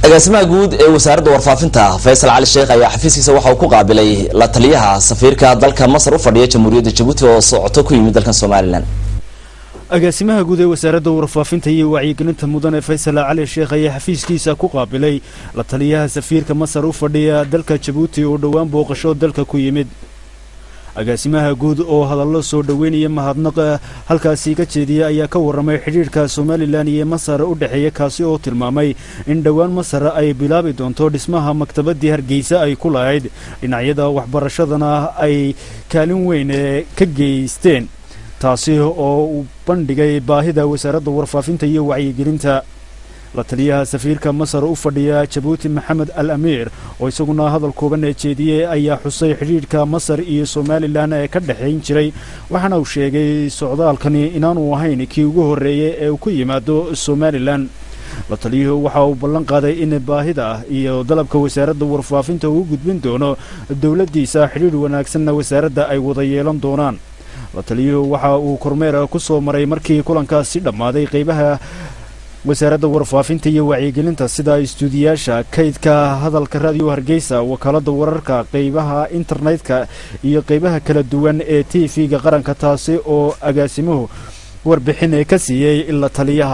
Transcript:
Agaasimaha guud ee Wasaaradda Warfaafinta, Faysal Cali Sheekh, ayaa xafiiskiisa waxa uu ku qaabilay la taliyaha safiirka dalka Masar u fadhiya Jamhuuriyadda Jabuuti oo socoto ku yimid dalkan Somaliland. Agaasimaha guud ee Wasaaradda Warfaafinta iyo Wacyigelinta, mudane Faysal Cali Sheekh, ayaa xafiiskiisa ku qaabilay la taliyaha safiirka Masar u fadhiya dalka Jabuuti oo dhowaan booqasho dalka ku yimid. Agaasimaha guud oo hadallo soo dhoweynaya mahadnaq halkaasi ka jeediya ayaa ka warramay xidhiidhka Somaliland iyo Masar u dhexeeya, kaasi oo tilmaamay in dhowaan Masar ay bilaabi doonto dhismaha maktabaddii Hargeysa ay ku lahayd, dhinacyada waxbarashadana ay kaalin weyn ka geysteen, taasi oo uu bandhigay baahida Wasaaradda Warfaafinta iyo Wacyigelinta. La taliyaha safiirka Masar u fadhiya Jabuuti, Maxamed Al Amiir, oo isaguna hadal kooban ee jeediyey, ayaa xusay xidhiidhka Masar iyo Somaliland ee ka dhexayn jiray, waxaana uu sheegay socdaalkani inaanu ahayn kii ugu horreeyey ee uu ku yimaado Somaliland. La taliyuhu waxa uu ballan qaaday in baahida iyo dalabka Wasaaradda Warfaafinta uu gudbin doono dowladdiisa, xidhiidh wanaagsanna wasaaradda ay wada yeelan doonaan. La taliyuhu waxa uu kormeer ku soo maray markii kulankaasi dhammaaday qeybaha Wasaaradda Warfaafinta iyo Wacyigelinta, sida istuudiyaasha kaydka hadalka Raadiyo Hargeysa, wakaaladda wararka, qeybaha internetka iyo qeybaha kala duwan ee TV-ga Qaranka, taasi oo agaasimuhu warbixin ka siiyey la taliyaha.